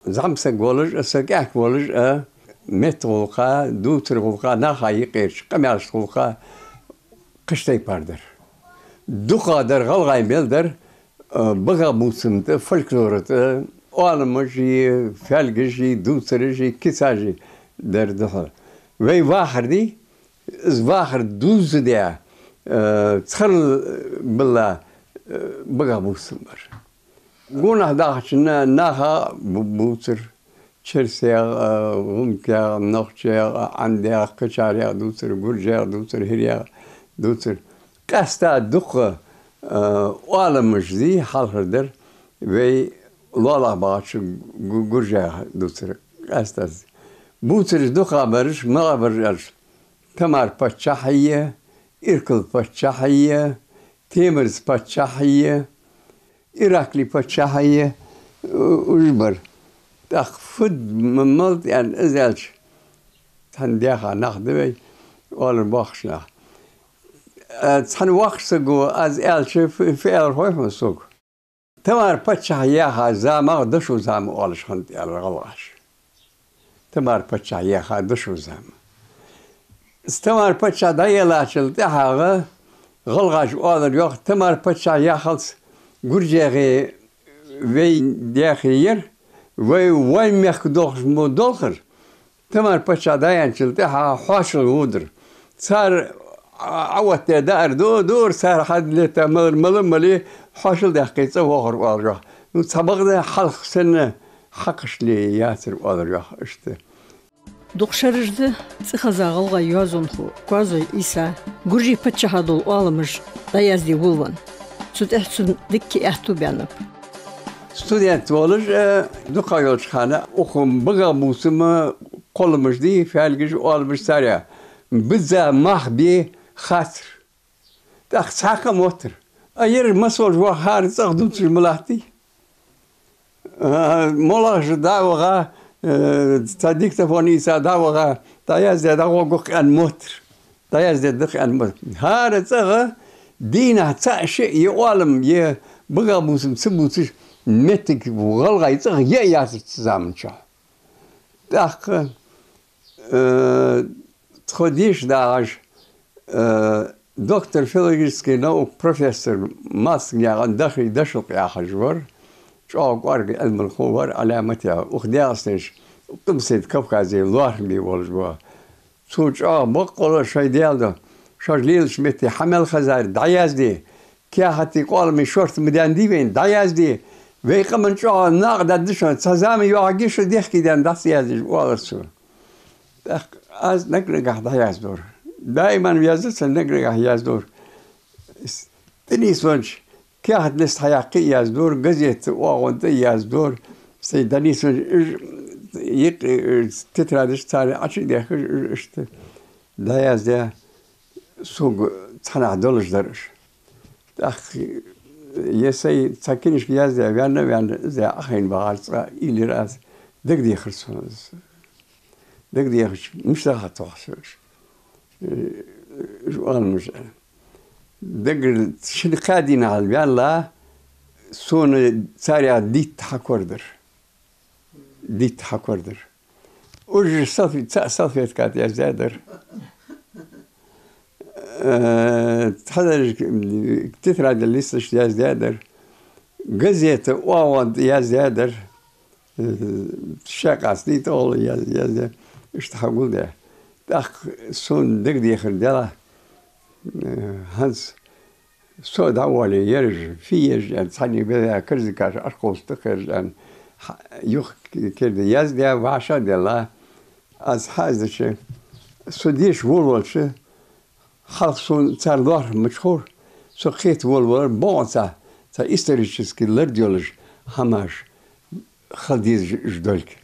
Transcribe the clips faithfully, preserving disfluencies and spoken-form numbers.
ЗӀамсаг волаш а, са кӀаьнк волаш а, метта гӀулакха, дувцара гӀулакха, наха юкъерча къамаьлашта гӀулакха кхыча тайпара дар. Дукха дар гӀалгӀай мел дар, а, багахбувцама тӀа, фольклора тӀа, оаламаши, фаьлгаши, дувцараши, кицаши дар духьал. Вай вахар дий, из вахар дувзадеш, а, цхьарла бала, а, багахбувцам бар. Гонахьа дахача на-, наха бу-, бувцар, черсех, а, гӀумкех, нохчех, а, Ӏандех, кхычарех дувцар, гуржех дувцар, хӀирах дувцар. Къаьстта дукха, а, оаламаш дий хьалхара дар, вай лоалахьа бахача гу-, гуржех дувцар. Къаьстта бувцараш дукха бараш, малагӀа бараш аьлча, Тамар паччахьеи, Иркал паччахьеи, Темирза паччахьеи, Ираклий паччахьеи, у-, уж бар. ТӀаккха фуд м-, мала да аьнна из аьлча, цхьан дехха нах да вай, оалар боккхача наха. Э, цхьан воккхача саго аз аьлча, фу, фу аьлар хой хьона сога? Тамар паччахь яьха замах дошо зама оалаш хиннад, аьлар гӀалгӀаша. Тамар паччахь яьха дошо зама. Тамар паччахь дӀаеллачул тӀехьагӀа гӀалгӀаша оалар йоах: Тамар паччахь яхалца гуржех вай даьхе яр, вай, вай мехка дохаш мо долхар. Тамар паччахь дӀаяьнначул тӀехьагӀа хьоашалгӀа водар. Цар Ӏа-, Ӏооттадаь даар ду-, дуар, цар хьадлетта малар мала а мале, хьоашалгӀа даьккхе цӀавохар, оалар йоах. Ну, цхьабакъда хьалха санна хьакхаш ле яцар, оалар йоах, иштта. Дукха шераш да цӀихеза гӀалгӀай йоазонхо Коазой Ӏийса гуржий паччахьа дола оаламаш дӀаязде волавенна. Цу тӀехьа цунна дикка аьттув баьннаб. Студент волаш а, дукха йолча хана, укхун багахбувцама кхолламаш дий, фаьлгаш, оаламаш царех бизза мах бе хацар. ТӀаккха цхьаккха а моттар. А ераш массаволча ваха хӀара цӀагӀа дувцаш ма латтий? А, моллагӀа дӀа а ваха, э, цхьа диктофон ийца дӀа а ваха, дӀаяздаь дӀагӀоргва-кх аьнна моттар. ДӀаяздаь да-кх аьнна моттар. ХӀара цӀагӀа дийнахьа цаӀ-шиъ е оалам, е багахбувцам ца бувцаш моттиг гӀалгӀай цӀагӀа е а яцар цу заман чухь. ТӀаккха, э, тхо деша дагӀаш, э, доктор филологических наук, профессор Малсагнаькъан Дахий Дашукъ яхаш вар, чӀоагӀа кӀоарга Ӏилманхо вар, Ӏаламате. Укх ДегӀастанаш, Къилбаседа Кавказе лоархӀаме волаш ва. Цо чӀоагӀа боккъала шоай Даьла ду. Шоаш лелача метте хьа мел хезар дӀаязде, каьхатеи къоаламеи шортта ма даьннадий вайна, дӀаязде. Вай къаман чӀоагӀа накъадаргда шоана, цхьа зама йоагӀаргья шо дехке даьнна дӀа ца яздеш, оалар цо. ТӀаккха аз наг-нагахьа дӀаяздора. Даиман яздац со, наг-нагахьа яздора. С-, тӀанийсвеннача каьхат лист хьаяккхе а яздора, газета оагӀон тӀа а яздора. Сай дӀанийсвеннача уж йикъ-, уж тетрадаш цар Ӏочудехкаш, уж иштта дӀаяздаь, сога цхьаннахьа долаш дар уж. ТӀаккха е сай цхьа кинишка яздаь ваьнна а ваьнна, из Ӏохайна вагӀар цкъа, уйла йир аз, дагадехар сона из. Дагадехача, мишта хьатохаш уж, э, уж оаламаш. Дагара шин-кхаь дийнахьа ваьннала, сона царех дитт хьакорадар. Дитт хьакорадар. Уж салфе-, цаӀ салфетка тӀа яздаь дар. Э, цхьадараш, м, тетрадь листаш яздаь дар. Газета оагӀон тӀа яздаь дар. Э, шакъас дий тӀагӀолла яз-, яздаь. Иштта хьагулдаь. ТӀаккха сона дагадехар дела, э, хӀанз со дӀавоале ераш, фу еза аьнна, цхьанне беза, карзакаш Ӏокхувсаш тӀакхераш аьнна, хьа-, юха керда яздаь, вӀашагӀделла. Аз хьаздича, со деша волавелча, хьалха сона цар лоархӀам мичахьара, со кхета волавелар, бокъонца цхьа исторически лард йолаш хӀамаш хила дезаш уж долга.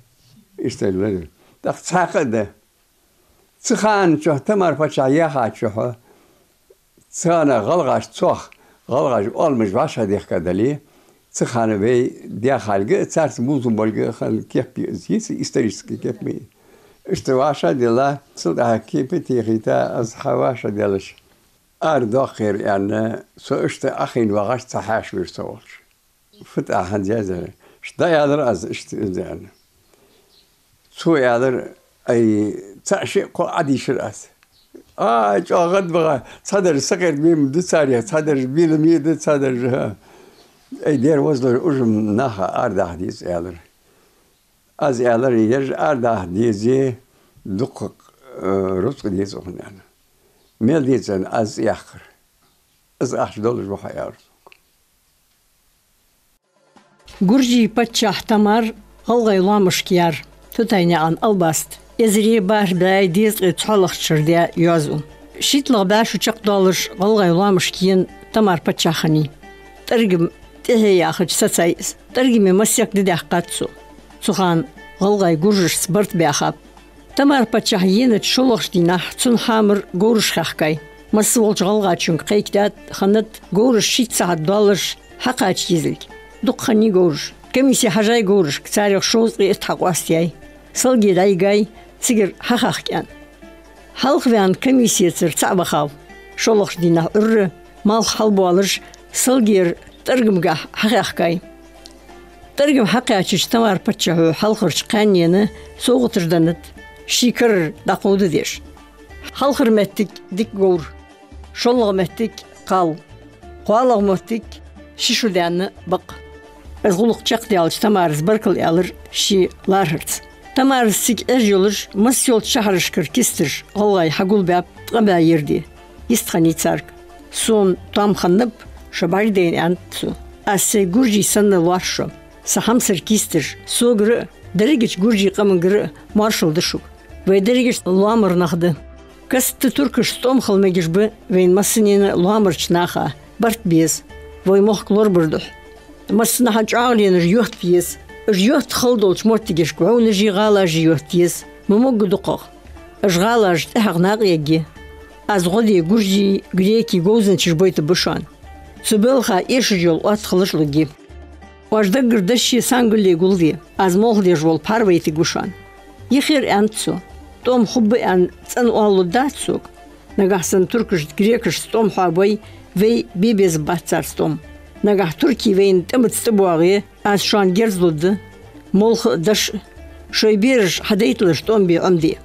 Истори лард. ТӀаккха цхьаькха а да. Цу хана чухь, Тамар паччахь яьхача хьо, цу хана гӀалгӀаша цох, гӀалгӀаша оаламаш вӀашагӀдехка дале, цу хана вай даьхалга а, царца бувзам болга а хинна кеп я из, йиса исторически кеп ма йий. Иштта вӀашагӀделла, цул тӀехьагӀа кеп а техийта, аз хьавӀашагӀделча, арадоаккхар аьнна, со иштта Ӏохайна вагӀаш цхьа хьаьша вир со волча. Фу тӀа хӀанз яздаьр? Иштта дӀаяьлар аз, иштта из аьнна. Цо аьлар: «Ай, цаӀ-шиъ-кхоъ Ӏодийшар аз». «А, чӀоагӀа гӀадбаха, цхьадараш сакъердаме ма да царех, цхьадараш беламе да, цхьадараш, а». «Ай, дера возлар, уж-м наха арадаха деза», — аьлар. Аз аьлар: «Ераш арадаха дезе, дукха, э, рузкъа деза укхунна», — аьлар. «Мел деза?» — аьнна, аз цӀи яьккхар. «Из ахча долаш ва хьо», — аьлар сога. Гуржий паччахь Тамар гӀалгӀай лоамашка яр, Тутайнаькъан Албаста. Эзари бархӀ бӀаьи дезткъеи цхьоалагӀча шера даь йоазув. ШийтталагӀа бӀаь шу чакхдоалаш гӀалгӀай лоамашка ена Тамар паччахь хиннай. ТӀаргам тӀехье яхача сацай из. ТӀаргаме массехк ди даьккхад цо. Цу хана гӀалгӀай гуржашца барт баьхаб. Тамар паччахь енача шоллагӀча дийнахьа цун хьамара говраш хаьхкай. Масса волча гӀалгӀачунга кхайкадаьд, хиннад говраш шийтта сахьат доаллаш хьакхача езилга. Дукха хиннай говраш. Комиссе хьажай говрашка, царех шовзткъеи итт хьакъоастаяьй. Салге дӀайигай, цигара хьахаьхка аьнна. Хьалхаваьнна комиссецара цаӀ вахав. ШоллагӀча дийнахьа Ӏуйрра, малх хьалбоалаш, салгера тӀаргамгахьа хьахаьхкай. ТӀаргам хьакхаьчача Тамар паччахьо хьалхарча кхаьннена совгӀаташ деннад, ший карара дӀакховдадеш. Хьалхара моттиг — дика говр, шоллагӀа моттиг — кхал, кхоалагӀа моттиг — ши шу даьнна бакъ. Из гӀулакх чакхдаьлча, Тамарас баркал аьлар ший лархӀарца. Тамарас цига Ӏеш йолаш, масса йолча шахьарашкара кистараш гӀалгӀай хьагулбаьб, ткъаь бӀаь ер де. Йистхиннай царга. «Сона тоам хиннаб, шо бӀаргадайна», — аьннад цо. «Аз сай гуржий санна лоархӀ шо. Са хьамсара кисташ согара а, дерригача гуржий къамагара а моаршал да шуга. Вай дерригаш лоамара нах да. Каста туркашца тӀом хила мегаш ба вайна массанена лоамарча наха, барт беза, вай мохк лорабара духьа. Массанахьа чӀоагӀленаш йотта еза. Уж йотта хала долча моттигашка вӀовнаши гӀалаши йотта еза, ма могга дукхагӀа. Уж гӀалаш тӀехьагӀа накъаергья. Аз гӀо де гуржий, грекий говзанчаш бойтаргба шоана. Цу балха эшаш йола оттахалаш лургья. Оаш даггара дашше сангалле гулде, аз молха деш вола пхьар вайтаргва шоана». «Йихер, — аьннад цо, — тӀом хургба аьнна цӀена оалалургдац сога. Нагахьа санна туркашца, грекашца тӀом хьоабой, вай бе безаргбац царца тӀом. Нагахьа туркий вайна тӀамаца тӀабоагӀе, аз шоана герз лургда, молха а, даш а. Шоай бераш хьадайталаш тӀом бе Ӏомаде.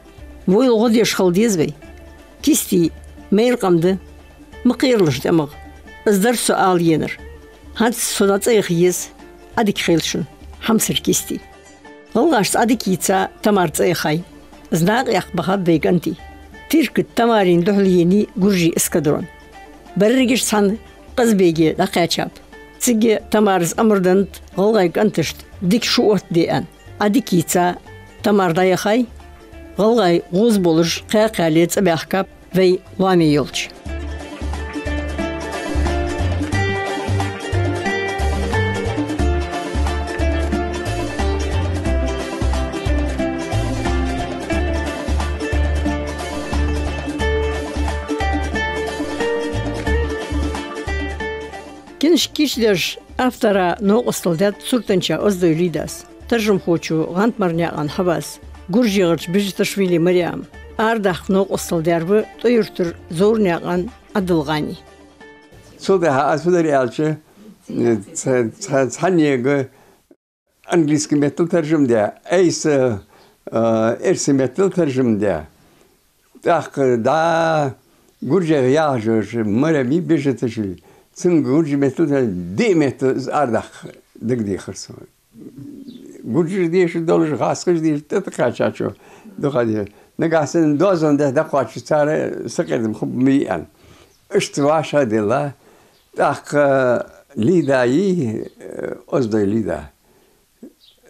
Войла гӀо деш хила деза вай. Кистий майра къам да, ма кхералаш тӀемагӀа. Из дар со ала енар. ХӀанз со дӀацӀеяха еза. Ӏадика хийла шун, хьамсара кистий». ГӀалгӀашца Ӏадика йийца, Тамар цӀаяхай. Из накъаяккха бахаб вай кӀантий. Тиркат Тамарийна духьала енай гуржий эскадрон. Берригаш цхьана Къазбеге дӀакхаьчаб. Цига Тамарас амар деннад гӀалгӀай кӀанташта дика шу оттаде аьнна. Ӏадика йийца, Тамар дӀаяхай, гӀалгӀай гӀоз болаш кхаь-кхаьле цӀабаьхкаб вай лоаме йолча. Кинашка кийчдеш автора новкъостал даьд Суртанча Оздой Лидас. Таржамхочо — ГӀантмарнаькъан Хьавас, гуржегӀарча Бежиташвили Мариам. Арадаккха новкъостал даьр ва ТӀой-Юртара Зовранаькъан Ӏабдулгани. Цул тӀехьагӀа аз фу дир аьлча, ца-, ца-, цхьаннега английски меттала таржам даь, айса, а, эрсий меттала таржам даь. ТӀаккха дӀа гуржех яхаш йола Мариам Бежиташвили, цунга гуржий меттала таржам, диъ меттала из арадаккха дагадехар сона. Гуржаша дешаш долаш, гӀазкхаша дешаш, тӀатакхаьчачо дукха дешаш. Нагахьа санна доазон тӀа дӀакхоачаш, цар сакъердам хургба ма йий аьнна. Иштта вӀашагӀделла, тӀаккха Лида йий, э, Оздой Лида.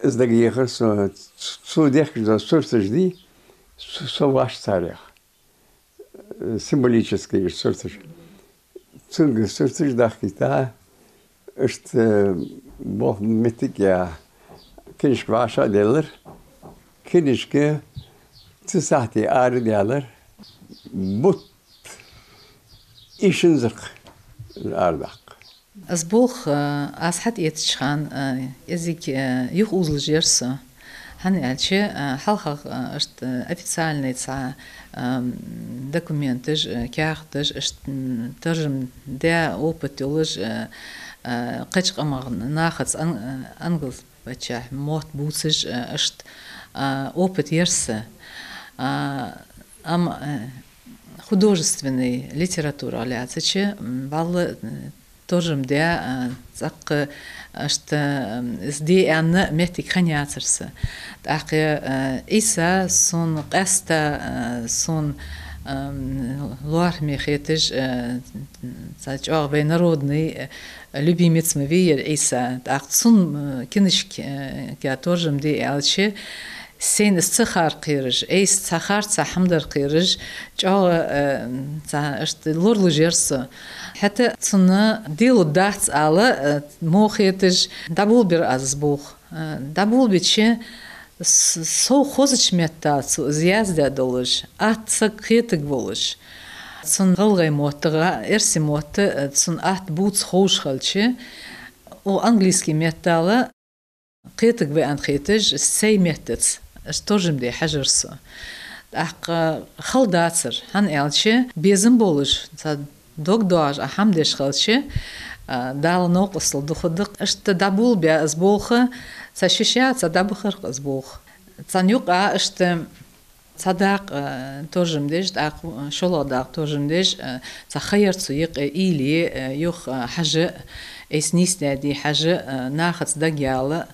Из дагадехар сона, цо дехкаш дола сурташ дий, со, со воаш царех. Символически иштта сурташ. Цунга сурташ дахкийта, иштта, э, болх меттиг я, кинашка вӀашагӀделлар. Кинашка цу сахьте арадаьлар, бутт ийшинзар-кх арадаккха. Из болх, э, аз хьатӀаэцача хана, э, эзиг, э, юхаозалуш яр со. ХӀана аьлча, э, хьалхагӀа, э, иштта, э, официальни цхьа, э, документаш, э, каьхаташ, иштта, м, таржам даь опыт йолаш, э, э, кхыча къамах нахаца ан-, э, ангал паччахьа мотт бувцаш, э, иштта, а, опыт яр са. А, ам, а, художественный литература лаьцача, м, валла, м, торжам де, а, цӀаккха, а, ишта, м, из де аьнна моттиг хиннаяцар са. ТӀаккха, а, Ӏийса сона къаьстта, а, сона, ам, лоархӀаме хеташ, а, цхьа чӀоагӀа вай народный, а, любимец ма вий ер Ӏийса. ТӀаккха цун, м, кинашка, а, ка торжам де аьлча, сайна из ца хар кхераш, Ӏийса цхьа хар цхьа хӀама дар кхераш, чӀоагӀа, а, цхьа ишта лоралуш яр со. ХӀаьта цунна делуш дац ала, а, мо хеташ, дӀаболабир аз из болх. А, дӀаболабича, с-, сов хозача меттала цо из яздаь долаш, атта саг кхетарг волаш. Цун гӀалгӀай мотт, гӀа-, эрсий мотт, а, цун атта бувца ховш хилча, о, английский меттала кхетарг ва аьнна хеташ, сай меттаца, аш торжам де хьажар со. ТӀаккха хала дацар, хӀана аьлча, безам болаш, цхьа дог доагӀаш а хӀама деш хилча, а, Дала новкъостал духаргда-кх. Ишта дӀаболабаь из болх, цхьа ши шу, цхьа дӀабахар-кх из болх. Царна юкъа ишта цхьа дакъа, а, торжам деш, тӀаккха шоллагӀа дакъа торжам деш, а, цхьа ха яр цу юкъе, уйла е, а, юха, а, хьажа, Ӏийса нийсдаьдий хьажа, а, нахаца дагаяла,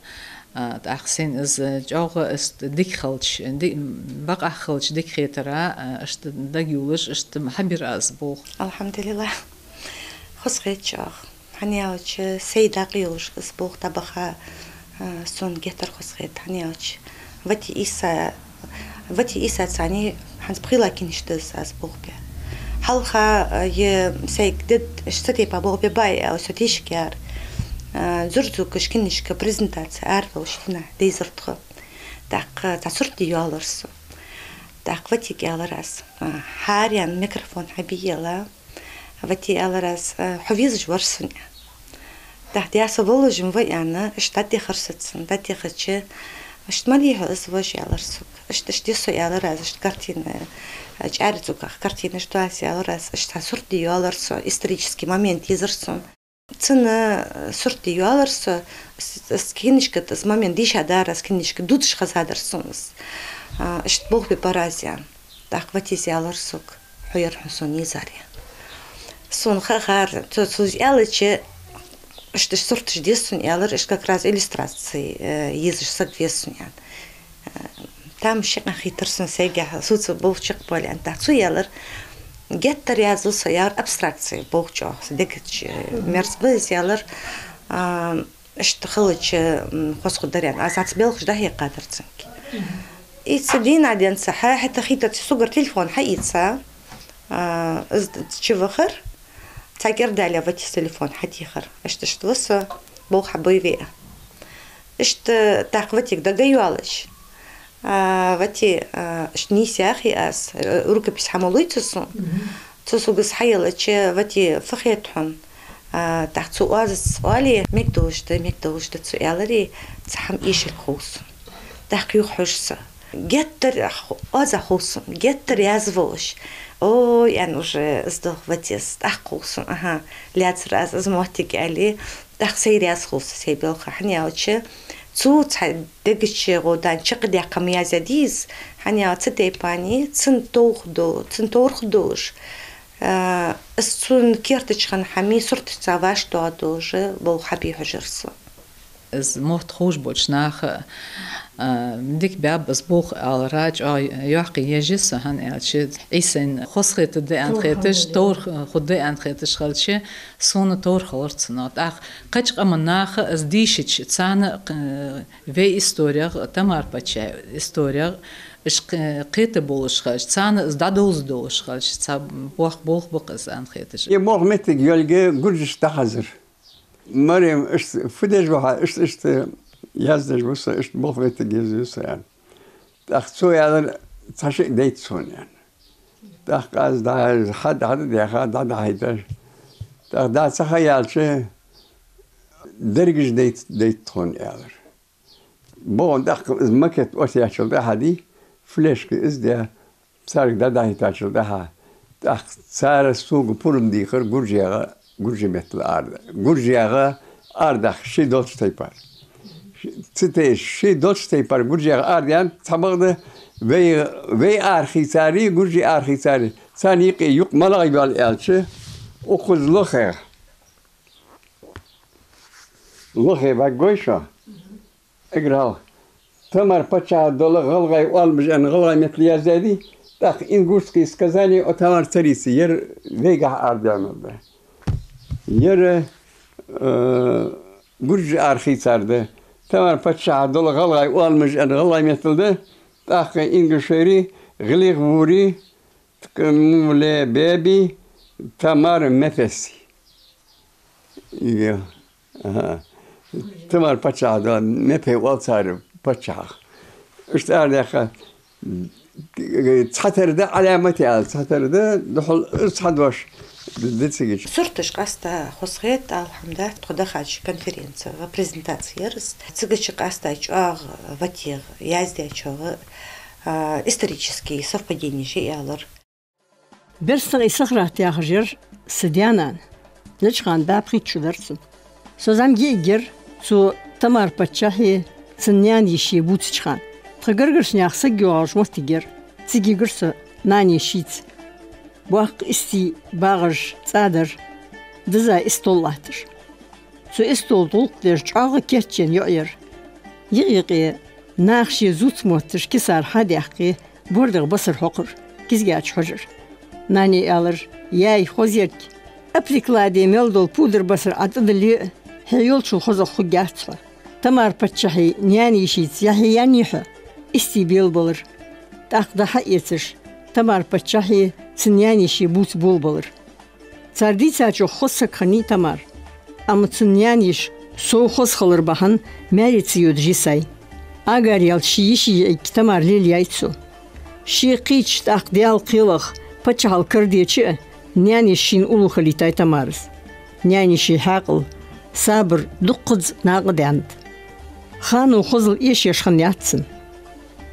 а, тӀаккха сайна из чӀоагӀа ишта дика хилча, ди-, бакъахьа хилча дика хетар, а, ишта дагайолаш, ишта хьабир аз болх. АлхьамдулиллахӀ. Хоза хет чӀоагӀа. ХӀана аьлча, сай дакъа йолаш из болх дӀабаха, а, сона геттара хоза хет. ХӀана аьлча, вати Ӏийса, вати Ӏийса цани хӀанз пхийла кинаш да из аз болх бе. Хьалха, а, е сайга дед, аш ца тайпа болх бе бай, аьле, со тешаш яр. А, зурзукаш кинашка презентаци арвелаш хӀана дайзар тхо. ТӀаккха цхьа сурт де йоаллар со. ТӀаккха ватига аьлар аз. А, хӀаране микрофон хьабийяла. Вати аьлар аз, э, хьо везаш вар сона. ТӀаккха даь со воллаш ма ва аьнна, ишта дӀатӀехар со цунна, дӀатӀехача, ишта ма дий хьо из вож, аьлар сога. Ишта, ишта де со, аьлар аз, ишта картина, э, чӀаьра цугах картинаш да аз, аьлар аз, ишта сурт де йоаллар со, исторический момент езар сона. Цун, э, сурт де йоаллар со, с-, с-, кинашка тӀа из момент дийша дар аз, кинашка дудаш хезадар сона из. А, ишта болх бе бар аз аьнна. ТӀаккха ватис аьлар сога: «Хьо яр хьона сона езар», аьнна. Сона ха хар, цо, цо из аьлча, ишта сурташ де сона, аьлар, ишта как раз иллюстраци, э, езаш саг веза сона, аьнна. Э, там шикъа хийтар сона сайгахьа, со цу болх чакхбоале, аьнна. ТӀаккха цо аьлар: «Геттара язду со, яр, абстракци болх чӀоагӀа, со дега чу, э, мерза ба из», аьлар. А, ишта хилча, м, хоза хургдар аьнна, аз цхьацца белхаш дӀахьекхадар цунга. Мгм. И цу дийнахьа денз хьа, хӀаьта хийтар цо согара телефон хьаийца, а, из д-, чу вахар, цхьа кӀира даьле ватис телефон хьатехар. Ишта, ишта ва со, болх хьабой ве. Ишта тӀаккха ватига дагайоалаш. А, вати, а, ишта нийсъяхе аз, э, рукопись хьа ма лой цо сона. Мгм. Цо сога из хьаелча, вати, фу хет хьона? А, тӀаккха цо оазаца оале, мегаргдолаш да, мегаргдолаш да, цо аьлар, цхьа хӀама эшарг хов сона. ТӀаккха юха хьож со. Геттара х-, оаза хов сона, геттара яза волаш. Ой, аьнна, уже из дох ватес, тӀаккха хов сона, аха, лаьцар аз из моттиг, аьле, тӀаккха сайра яза хов со сай белха, хӀана аьлча, цо цхьа дега чу гӀо дан чакхдаьккха ма яздаьд из, хӀана аьлча цу тайпара цун товх до-, цун товрах долаш, а, из цун кертача хана хӀама сурташца вӀаштӀехьа долаш болх хьабе хьожар со. Из мотт ховш болча наха, а, дика баьб из болх алара, чӀоагӀа йоккха еш я со, хӀана аьлча, Ӏийсайна хоза хетаргда аьнна хеташ, товр хургда аьнна хеташ хилча, сона товр хилар цунах. ТӀаккха кхыча къаман наха из дийшача, царна, э, вай исторех, Тамара паччахьа исторех, иш кх-, кхетаргболаш хилча, царна из дӀадовзаргдолаш хилча, цхьа боккха болх ба-кх из аьнна хеташ. Е болх моттиг йолга гуржашта дӀахазар. Марем, иштта фу деш ва хьо, иштта, иштта яздеш ва со, иштта болх моттиг еза ва со, аьнна. ТӀаккха цо аьлар: «Цхьа шиъ дайта сона», аьнна. ТӀаккха аз дӀа-, хьа-, хьадӀадаьха, дӀадахьийтар. ТӀаккха дӀа ца ха яьлча, «Дерригаш дайта, дайта тхона», аьлар. Боху, тӀаккха из макет оцаячул тӀехьа дий, флешка из де, царга дӀадахьийтачул тӀехьа, тӀаккха цара сога пурам дийхар гуржегӀа, гуржий меттала ара-, гуржегӀа арадаха ший долча тайпара. Цу тайпара, ший долча тайпара гуржех арадаьнна цхьабакъда вай, вай арахийцарий, гуржий арахийцарий. Царна юкъе юкъ малагӀа йоалл аьлча, укхаза Лохе. Лохе бӀаргагой шоана? Эггара хьалха Тамар паччахьа дола гӀалгӀай оалмаш аьнна гӀалгӀай меттала яздаьдий, тӀаккха «Ингушские сказания о Тамар-царице», ер вайгахьа арадаьннар да. Ер, э, гуржий арахийцар да. Тамар паччахьа дола гӀалгӀай оалмаш аьнна гӀалгӀай меттала да, тӀаккха ингушерий, гӀалгӀай вурий, Ткъимуле беби, Тамар Мефеси. Ига. Аха. Тамар паччахьа да, Мефе оал цар паччахьах. Иштта арадаьккха, цхьатарра да Ӏаламате аьлча, цхьатарра да, духьал цхьа дош да цига. Сурташ къаьстта хоза хет, алхьамдулиллахӀ, тхо дахача конференце, презентаци яр из. Цигача къаьстта чӀоагӀа ватега, яздаьчоа, а, исторические совпаденеш я аьлар. БерстагӀий Сахрат яхаш яр са даь-нана. Начхана бӀаьпхийтта шу дар цун. Со зӀамига йиӀиг яр цо Тамар паччахьеи цун наьна-йишеи бувцача хана. Тха гаргарча наьха саг йоагӀаш моттиг яр. Цига йигар со нана-йишийца. Боккха истий багӀаш цӀа дар, дизза истола латташ. Цу истола гӀулакх деш чӀоагӀа кийчъенна йоӀ яр. Юкъ-юкъе наха ше зувца мотташ кисара хьадаьккхе, бордагӀа басар хьокхар кизгача хьожара. Нане аьлар: «Яй, хоза ерг, аппли кладе мел дола пудар басар Ӏа тӀадилле а, хье йолчул хозагӀа хургьяц хьо. Тамар паччахьий наьна-йишийца яхье яьннай хьо?» Истий белабелар. ТӀаккха дӀа хьаэцаш, Тамар паччахьеи цун наьна-йишеи бувца болабелар. Цар дийцачох хоза саг хиннай Тамар. Амма цун наьна-йиша сов хоза хилар бахьан маьре ца йодаш йисай. Агар яьлча ший йиший йиӀиг Тамар лелаяьй цо. Ше кхийча, тӀаккха Даьла кхелах паччахьал карадеча а, наьна-йиша шийна уллув хилийтай Тамарас. Наьна-йиший хьаькъал, сабар дуккхаза накъадаьннад. Ханна хозал эшаеш хиннаяц цун.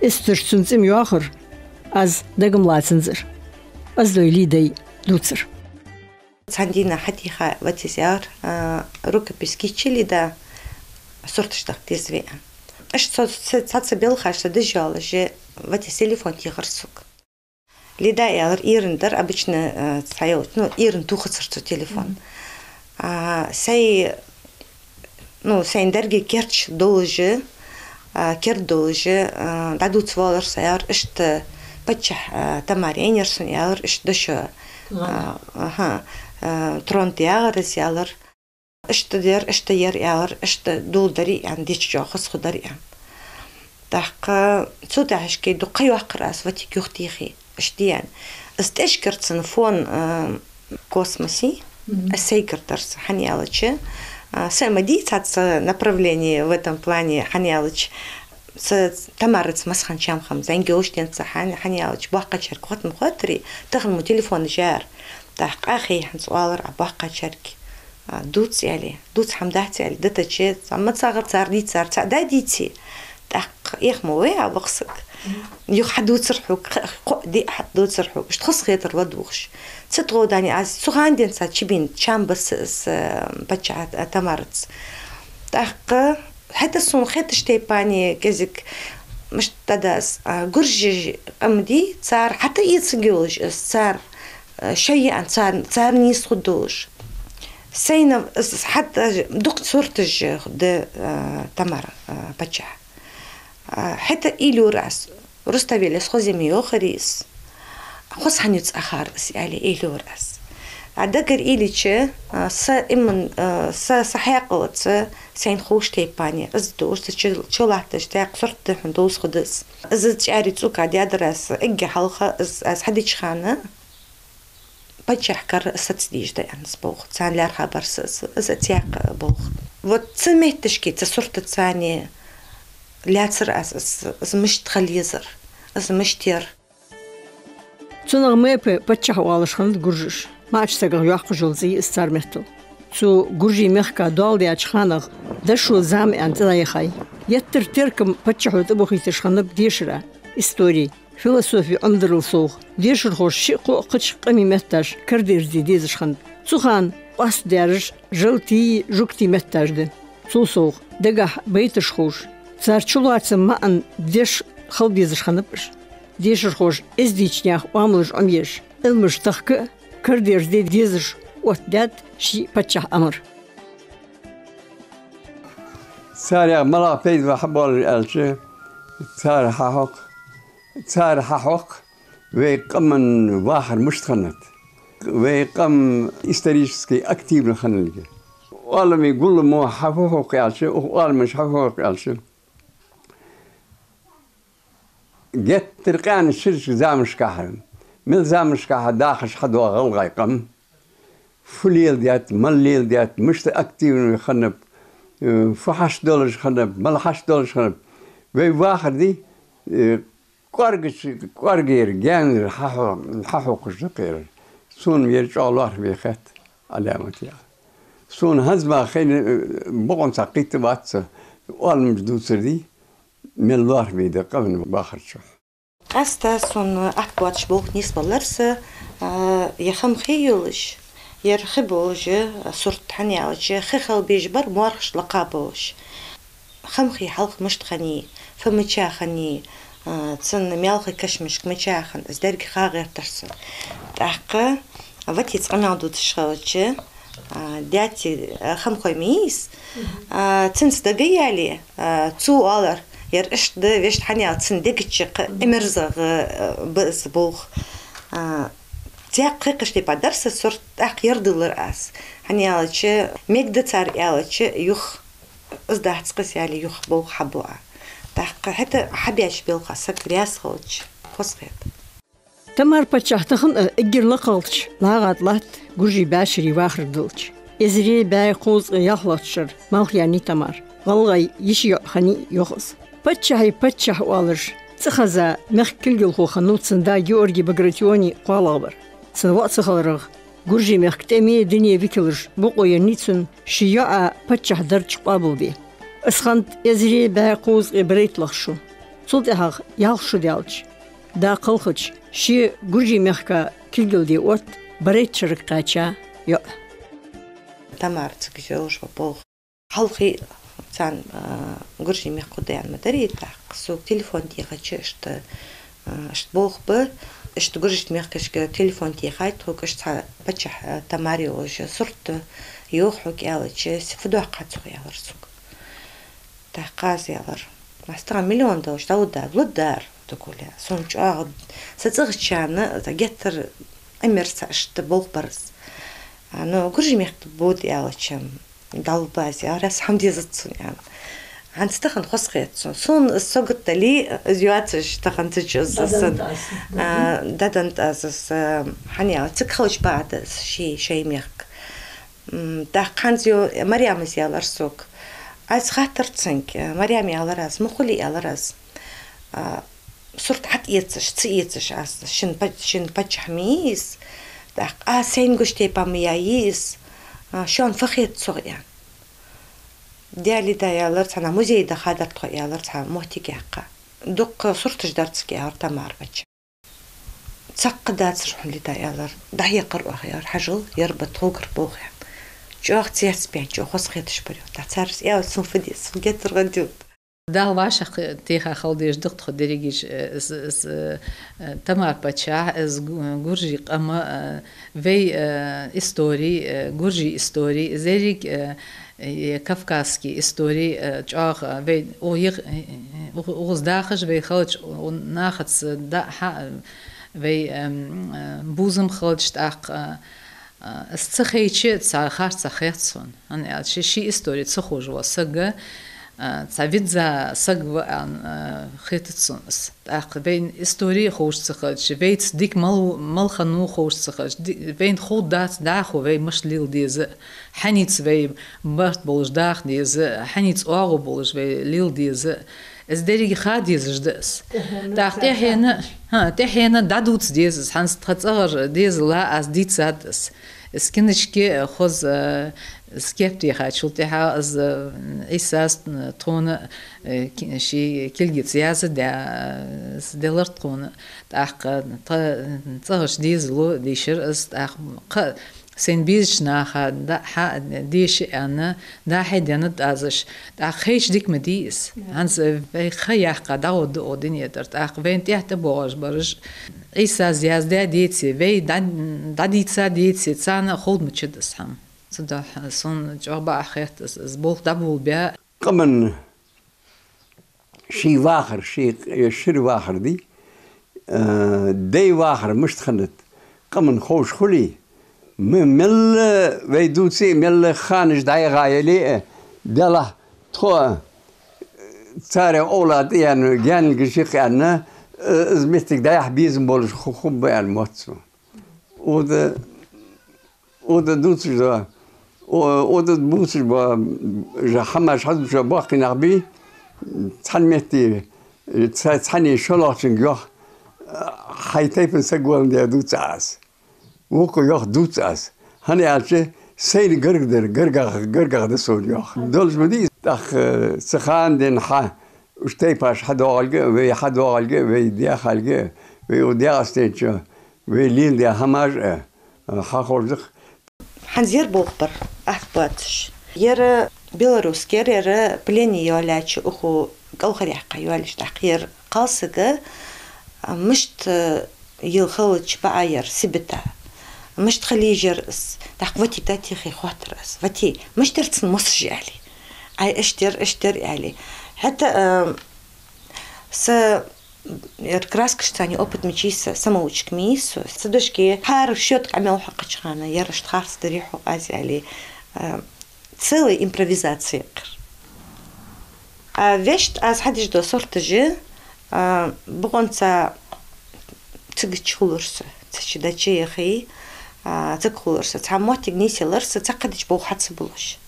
Эсташ цун цӀи-м йоахар, аз дага-м лацанзар. Аз дой Лидай дувцар. Цхьан дийнахьа хьатӀехьа ватас яр, а, рукопись кийчъе Лида, сурташ даха деза вай. Иштта со ц-, цхьацца белхаш са дажа йоаллаш, ватас телефон техар сога. Лида, аьлар, иран дар, обычно, а, цхьайола, ну, иран тохацар цо телефон. А, сай, ну, сайна деррига керташ долаш, а, керда долаш, а, дӀадувца воаллар со, аьлар, иштта паччахь, а, Тамар яьннай сона, аьлар, иштта дошо, а, аха, а, тронут ягӀар аз, аьлар. Иштта дар, иштта яр, аьлар, иштта доладари, аьнна, дича чӀоагӀа хоза хургдар, аьнна. ТӀаккха цу тӀехьашка дукха ха йоаккхар аз, ватиг юхатехе. Иштта я. Аз тӀехьашкара цун фон, а, космосе, аз сайгара дар са, хӀана аьлча, а, са ма дий цхьацца направление в этом плане, хӀана аьлча, са Тамараца массахана чам хиннаб, зӀамига йолча денз, хӀана, хӀана аьлча, боккхачарга хоттам хоттари, тахан мо телефонаш яр. ТӀаккха къахьийга хӀанз оалар Ӏа боккхачарга, а, дувц аьле, дувц хӀама дац аьле, дитача, цхьа ма цхьа гӀа цар дийцар, цхьа да дийце. ТӀаккха, эх, ма вай а вахсаг. Юха хьадувцар хьога, кхы-, кхо-диъ хьадувцар хьога. Иштта хоза хетар ладувгӀаш. Цу тӀа гӀо дани аз цу хана денз чубийна чам ба са, са паччахьа Тамараца. ТӀаккха хӀаьта сона хеташ тайпара кӀезига мишта дадас, а, гуржий къам дий, цар хӀаьта эцаргйолаш аз, цар, а, шоай ян, цар, цар нийса хургдолаш. Сайна аз хӀаьта дукха сурташ да, а, Тамара, а, паччахьа. А, хӀаьта уйла йир аз, Руставель, аз хоза ма йоахарий аз. Хоза хӀана ю цӀа хар аз, аьле, уйла йир аз. А дагара уйлача, а, са иман, а, са, са хьаькъалца, сайна ховш тайпара, аз долаш, са чу, чу латташ, тӀаккха сурт да хьона довза хургда аз. Аз чӀаьри цӀука даьдар аз, эггара хьалха аз, аз хьадича хана, паччахьа кара саца дийша да, аьнна, аз болх. Царна лаьрхӀа бар са, аз, аз цӀаькха болх. Вот цу метташка, цу суртаца лаьцар аз, аз, аз мишта хила езар, аз мишта яр. Цунах Мефе паччахь оалаш хиннад гуржаша. МаӀача сагах йоаккхаш йола цӀи я из цар меттала. Цо гуржий мехка доал даьча ханах Дошо зама аьнна цӀи дӀаяхай. Геттара теркам паччахьо тӀабохийташ хиннаб дешара, истори, философи Ӏомадарал совгӀа. Дешархоша шиъ-кхоъ кхыча къамий метташ карадерзаде дезаш хиннад. Цу хана къоастадаьраш жалтий, жугтий метташ да. Цул совгӀа дагахьа байташ ховш, цар чулоацам маӀан деш хила безаш хиннаб уж. Дешархоша эздийча наьха оамалаш Ӏомаеш, Ӏилмаш тахка а, карадерзаде дезаш оттадаьд ший паччахьа амар. Царех малагӀа пайда хьабоалар аьлча, цар хьахьокх, цар хьахьокх вай къаман вахар мишта хиннад, вай къам исторически активни хинналга. Оаламе гулламо хьахьокх аьлча, укх оаламаша хьахьокх аьлча, геттара къаьна ширача замашкахьара, мел замашкахьа дахаш хьадоагӀа гӀалгӀай къам, фу леладаьд, мала леладаьд, мишта активни хиннаб, э, фу хьашт долаш хиннаб, мала хьашт долаш хиннаб. Вай вахар ди, э, кӀоаргача, кӀоаргера, гаьнара хьахьо-, хьахьокхаш да кхы ер. Сона ер чӀоагӀа лоархӀаме хет Ӏаламат яха. Сона хӀанз мара хайна, э, бокъонца кхийтта вац са, оаламаш дувцар ди, мел лоархӀаме да къаман вахар чу. Къаьстта сона атта боацаш болх нийсбалар са, а, ер хам хий йолаш, ер хий болаш, а, сурт хьаьна аьлча, хий хила безаш бар моархаш лакха болаш. Хам хий хьалха мишта хиннай, фу мича хиннай, а, цун маьлха кашамашка мича хиннай, из деррига ха гӀертар сона. ТӀаккха вати цкъа мел дувцаш хилча, а, даьти, а, хамхой ма йий из. А, цунца дага яле, а, цо оалар, ер иштта да, вешта хьаьна аьлча, цун дега чу кхы ӀимерзагӀа, а, ба из болх. А, цхьаккха кхыча тайпара дар са сурт, тӀаккха ер диллар аз. Хьаьна аьлча, мегаргда цар аьлча, юха из дац кхы из яле, юха болх хьабу Ӏа. ТӀаккха хӀаьта хьабеча белха саг раьза хилча, хоза хет. Тамар-паччахь тахан а эггара лакхагӀча лагӀа тӀа латт гуржий бӀаьшерий вахаргдолча. Эзари бӀаьи кхузткъеи ялхлагӀча шера малх яьннай Тамара. ГӀалгӀай йиший йоӀ хиннай, йоах из. Паччахьий паччахь оалаш цӀихеза мехка кулгалхо хиннав цун да Георгий Багратиони кхоалагӀа бар. Цун воӀ ца хиларах, гуржий мехка тӀеме а, дуне а викалаш бокъо еннай цунна ший йоӀа паччахь дарча къоабалде. Из хиннад эзари бӀаьи кхузткъеи берхӀитталагӀа шу. Цул тӀехьагӀа ялх шу даьлча, да кхалхача, ше гуржий мехка кулгалде отт берхӀиттача шерага кхаьча йоӀ. Тамара цига йолаш ба болх. Хьалххе царна, а, гуржий мехка хургда аьнна ма дарий, тӀаккха сога телефон техача, иштта, а, иштта болх ба, иштта гуржий мехкашка телефон техай тхога, иштта цхьа паччахь, а, Тамара йолаш сурт да, йоах хьога аьлча, фу доаккх хьа цох, аьлар сога. ТӀаккха аз аьлар: «Маьс, тахан миллион долаш дӀалургда, лургдар». ДукхагӀа сона чӀоагӀа, са цӀагӀарчарна геттара Ӏимер са, иштта болх бар са. А, ну, гуржий мехка бода аьлча, дӀалургба аз, аьлар аз, хӀама дезац сона, аьнна. ХӀанз тахан хоза хет сона. Сона из сагот дале, из йоацаш тахан ца чу из саг. ДӀаденнад аз. А, дӀаденнад аз из, а, хьаьна аьлча, цига хилча бакъда из ший, ший мехка. М, тӀаккха хӀанз йо-, Марьямас аьлар сога. Аз хаттар цунга, Марьяме аьлар аз, ма хулий, аьлар аз. А, сурт хьатӀаэцаш, ца эцаш аз, шун па-, шун паччахь ма йий из. ТӀаккха аз сайна гуш тайпара ма яьй из. А, шоана фу хет цох, аьнна. Даьла да, аьлар, цхьан музей дахадар тхо, аьлар, цхьа моттиг яьккха. Дукха сурташ дар цига, аьлар, Тамара-паччахьа. Цхьаккха дацар хьона, Лида, аьлар, дӀахьекхар оаха, аьлар, хьажал, ер ба тхогара болх, аьнна. ЧӀоагӀа цецбаьнна, чӀоагӀа хоза хеташ бар, йоах. ТӀаккха цар из аьлча, сона фу деза, сона геттара гӀадъювд. Дала вӀашагӀкхетийха хила дезаш да-кх тхо дерригаш, э, из, из, э, Тамар-паччахь, из гу-, гуржий къам, э, вай, э, истори, э, гуржий истори, из еррига, э, э, кавказский истори, э, чӀоагӀа, э, вай, укх йих-, э, э, укх-, укхаза дахаш вай хилча, у-, нахаца да-, хьа-, вай, эм, э, бувзам хилча, тӀаккха, э, э, из ца хайча, цхьа харцахьа хет сона. ХӀана аьлча, ший истори ца ховш вола саг, э, цхьа визза саг ва аьнна, э, хетац сона из. ТӀаккха вайна истори ховш ца хилча, вайца дика мала, мала хиннав ховш ца хилча, ди-, вайна ховргдац дӀахо вай мишта леладе деза, хьаьнца вай барт болаш даха деза, хьаьнца оагӀув болаш вай леладе деза. Из деррига ха дезаш да из. ТӀаккха тӀехьенна, хӀа, тӀехьенна дӀадувца деза из, хӀанз тха цӀагӀара дезала аз дийцад из. Из кинашка хоза, э, из кеп техачул тӀехьагӀа из, э, Ӏийсас, э, тхона, э, ки-, ший кулгаца яздаь, э, из делар тхона. ТӀаккха тха, э, цӀагӀарча дезало дийшар из, тӀаккха кхы Сайна безача наха да-, хьа-, деша аьнна, дӀа-хьа денад аз уж. ТӀаккха хайча дика ма дий из. ХӀанз вай ха яьккха дӀагӀоргда укх дунен тӀара. ТӀаккха вайна тӀехьа тӀабоагӀаш бараш Ӏийсас яздаь деце, вай дӀа-, дӀадийца деце, царна а ховргда ма чуд из хӀама. Цудухьа сона чӀоагӀа бакъахьа хет из, из болх дӀаболабаь. Къаман ший вахар, ший, э, шира вахар дий, э, даьй вахар мишта хиннад, къаман ховш хуле, м-, мел вай дувце а, мел ханаш дӀаяха яле а, делахь тхо, э, царех овла тӀаяьнна, гаьнилгаш йикх аьнна, э, из моттиг дӀаяхьа безам болаш ху-, хургба аьнна мотт сона. Ода, ода дувцаш да, о-, ода бувцаш ба, жа хӀамаш хьадувцаш боккхий нах бий, цхьан метте, ца-, цхьанне шоллагӀчунга йоах, хьай тайпан саг воландаь дувц аз. Вокхо йоах дувц аз. ХӀана аьлча, сайна гарга дар, гаргагӀа, гаргагӀа да сона йоах. Долаш ма дий, тӀаккха, э, цу хана денз хьа, уж тайпаш хьадоагӀалга а, вай хьадоагӀалга а, вай даьхалга а, вай у ДегӀастенчу, вай леладаь хӀамаш а, хьахорждакх. ХӀанз ер болх бар атта боацаш. Ер белорусский, ер плене йолаьча уху кӀалхаръяьккха йолаш, тӀаккха ер кхалсага, а, мишта, а, йил хилча баа ер сибата. Мишта хила езар из. ТӀаккха вати тӀатехе хоаттар аз. Вати, мишта дар цун мосаш аьле. Ай, иштта дар, иштта дар аьле. ХӀаьта, а, са Ер краскаш цани опыт мичийса, самоучка мийса, са дошке хӀара шоьтка къамаьл хьокхача хана, ер иштта харц дарий хьо аз аьле, а, целая импровизация кхер. А вешта аз хьадеш дола сорташ, а, бокъонца цига чу хулар со, цу чу дӀачуяхе, а, цига хулар со. Цхьа моттиг нийсъялар со, цхьаккха дича болх хьа ца булаш.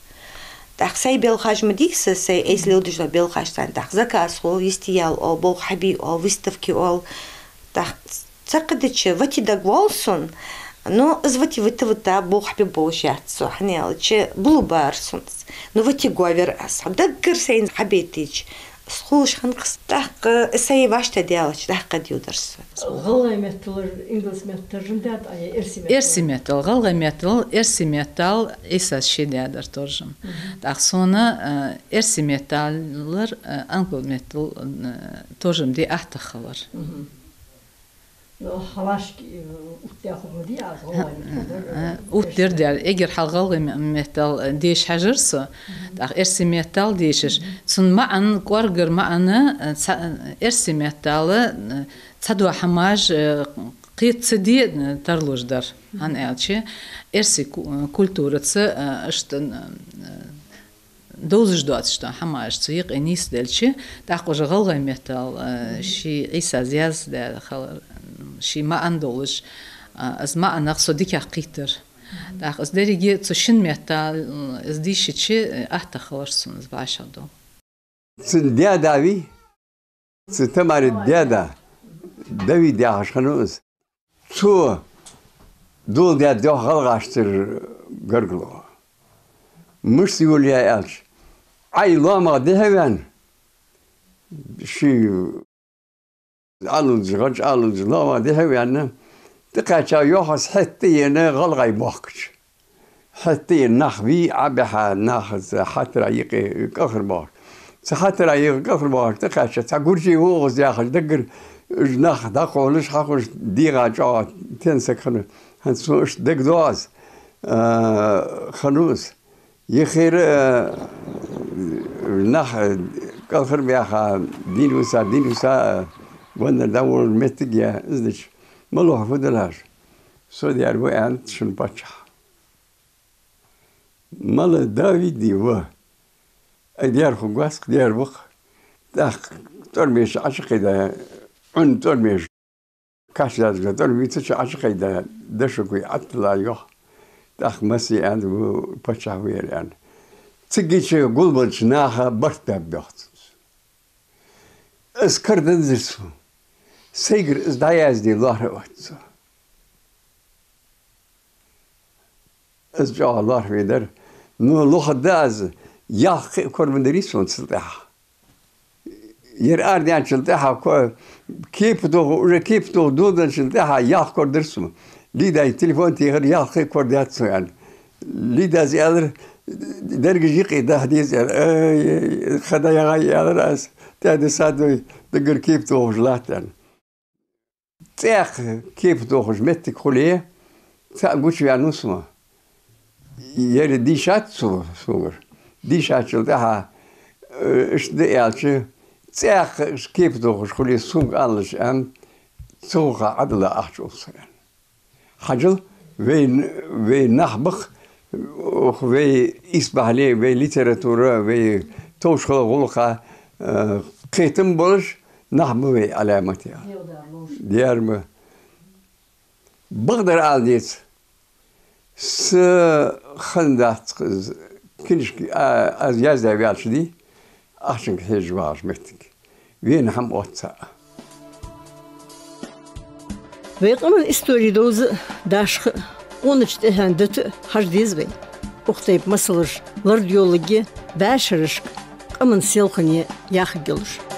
ТӀаккха сай белхаш ма дий са, сай эзлил дижла белхаш царна. ТӀаккха заказ хул, йисте ял оал, болх хьабе оал, выставки оал. ТӀаккха цхьаккха дича вати дагавоал сона, но из вати вита-вита болх хьабе болаш яц со, хӀана аьлча булу бар сона. Но вати говер аз. Даггара сайна хьабайтича, из хулаш хиннакх со. ТӀаккха сай вашта даьлча, тӀаккха дийвдар со. ГӀалгӀай меттала, ингалс меттала таржам даьд, а, е эрсий меттала? Эрсий меттала, гӀалгӀай меттала, эрсий меттала Ӏийсас ше даьдар таржам. Мгм. ТӀаккха сона, э, эрсий метталара, э, ангал меттала, э, таржам де аттагӀа хилар. Мгм. Ну, хьавашки, э, утта хӀама дий аз, гӀалгӀай меттала, э, э, утта дер дер. Эггара хьалха гӀалгӀай ме-, меттала, э, деша хьажар со, мгм, тӀаккха эрсий меттала дешаш. Мгм. Цун маӀан, кӀоаргара маӀан, э, ца-, э, эрсий меттала, э, цхьадола хӀамаш, э, кхета ца де, э, тарлуш дар. ХӀана аьлча, эрсий ку-, э, культураца, э, иштта, э, довзаш доацаш дола хӀамаш цу юкъе нийсделча, тӀаккха уже гӀалгӀай меттала, э, ший Ӏийсас яздаь хилар, ший маӀан долаш, э, из маӀанах со дикагӀа кхийтар. ТӀаккха из деррига цу шин меттала, э, из дийшача, э, аттагӀа хилар сона из вӀашагӀдола. Цун даь-да вий, цу Тамарий даь-да, Давид яхаш хиннав из. Цо доладаьд йоах гӀалгӀашцара гаргало. Мишта йолаяьй аьлча, Ӏай лоамагӀа дехьаваьнна, ший Ӏалудж, гӀаж Ӏалудж лоамагӀа дехьаваьнна, тӀакхаьча йоах из хьетта а ена гӀалгӀай бохкача. Хьетта а ена нах вий, Ӏобихьа нах из хьатара юкъе кӀалхарбоахаш. Цу хьатара юкъе кӀалхарбоахаш тӀакхаьча, цхьа гуржий ва укхаза яхаш, даггара уж нах дӀакхухьаш, хьахулаш, дегӀа чӀоагӀа тенна саг хиннав. ХӀанз сона иштта дагадоагӀа из, а, хиннав из. Еххара, э, нах, э, кӀалхарбаьха, дийна виса, дийна виса, э, ваннар дӀаволла моттиг я из дича, малув хьо, фу далаш? Со дер ва, аьннад шун паччахьа. Мала Давиди ва. Ай дер хургвац-кх, дер ва-кх. ТӀаккха тӀормеш Ӏочукхийда, Ӏун тӀормеш. Каш дазга тӀор вийцача Ӏочукхийда, дошук вий Ӏаттала йоах. ТӀаккха массе аьннад, ву паччахь ва ер аьнна. Цигача гулбеннача наха барт баьб йоах цунца. Из кара дадзар сона. Сайгара из дӀаязде лоархӀ а отт со. Из чӀоагӀа лоархӀ венар. Ну, лохаргда аз, ялх кхы а кора ма дарий сона цул тӀехьа. Ер арадаьнначул тӀехьа ко-, кепа тоха, уже кепа тоха доладенначул тӀехьа ялх кора дар сона. Лидай телефон техар, ялх кхы кор дац сона, аьнна. Лидас аьлар, дерригаш юкъе даха деза, аьнна. Ай, ха дӀаягӀай, аьлар аз, тӀаьда садой, даггара кепа тохаш латт, аьнна. ЦӀаькха кепа тохаш моттиг хуле, цхьа гучаваьннав со. Ер дийшад цо согара. Дийшачул тӀехьагӀа, э, иштта да аьлча, цӀаькха кепа тохаш хуле, сога алалаш, аьнна, цу гӀулакха Ӏадала ахча улл со, аьнна. Хьажал, вай, вай нах ба-кх, укх вай исбахьале, вай литература, вай товш хала гӀулакха, э, кхетам болаш нах ба вай, Ӏаламате. Дера ба. Бакъдар ала деза. Са хиннадац из книжка, а, аз яздаь ваьлча дий, ахчанга хьежаш вагӀаш моттиг. Вена хӀама отт цаӀ. Вай къаман истори довза а, дашха а, къонача тӀехьен дита а хьажа деза вай. Укх тайпа масалаш лорадоаладе бӀаьшерашка къаман селхан я яхаргйолаш.